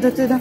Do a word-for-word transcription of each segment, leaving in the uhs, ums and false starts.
दे, दे, दे।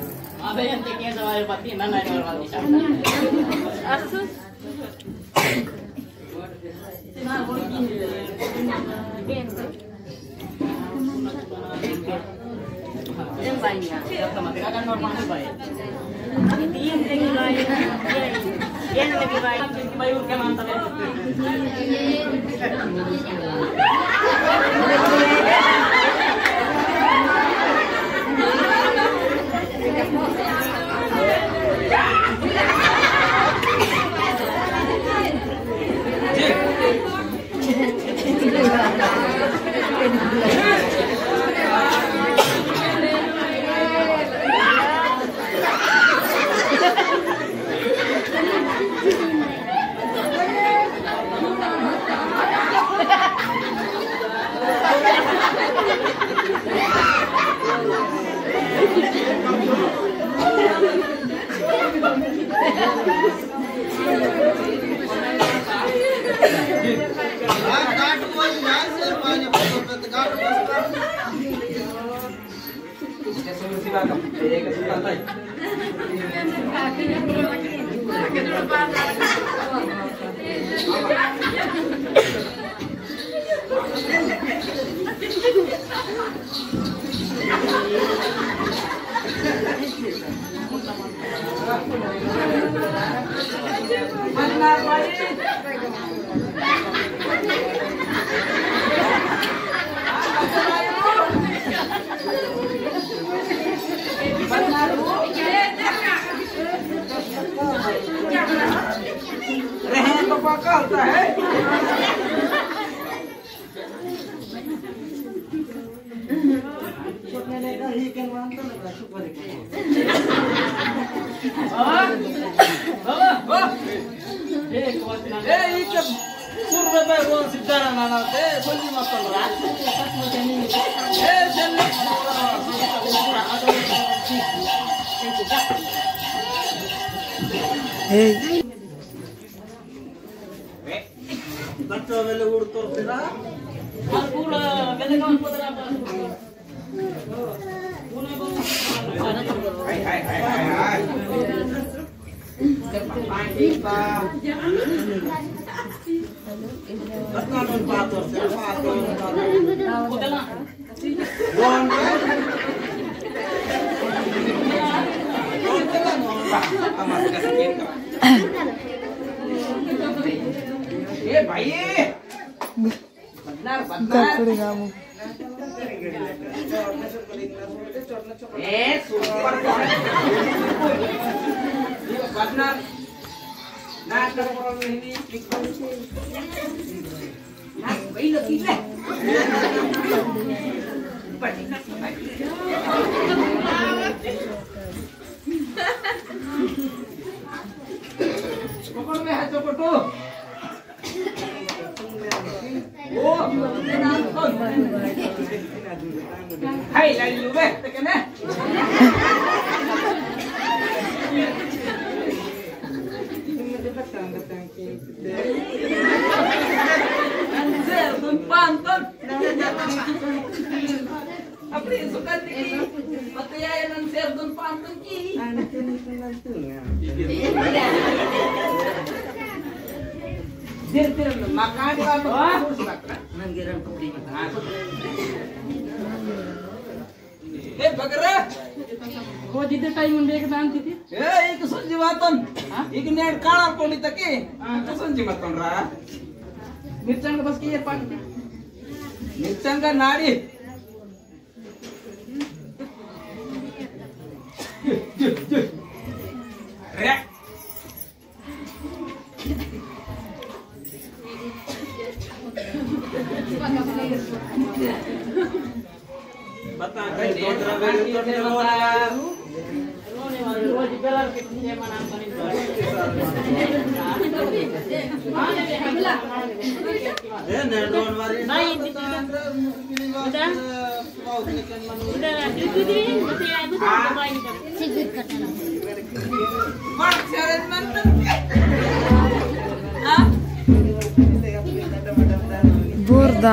रहने तो पक्का होता है। ए, इके सुर में पे वो सिद्धारा नाना ते, सोल्जी मत कर। ए, जन। ए। बच्चों वेले उड़ तोर तेरा। और पूरा वेले कौन पकड़ा? हाय, हाय, हाय, हाय, हाय। पानी पा। बच्चों में बात और से बात और बात। ए भाई, बदनार, बदनार। कपड़े गामू। ए, सुपर। बदनार। ना, कर, कर, नहीं, नहीं। पकड़ में हाथ पकड़ो। ओ, हाय, लाइन लुबे, ते केने? Anser, dun panton. Apri sukan tiki. Mataya yang anser dun panton ki. Dir, dir, makan di apa? Nanggiran putih. ए, बगरा। रोज इदे टाइम उंदे एक दान थी। ए, एक संजी वातन। हाँ? एक नेट काला कोनी तकी। हाँ, तो संजी वातन रा। मिर्चंग बस की ये पाक। मिर्चंग का नाड़ी। रे। बुर्दा।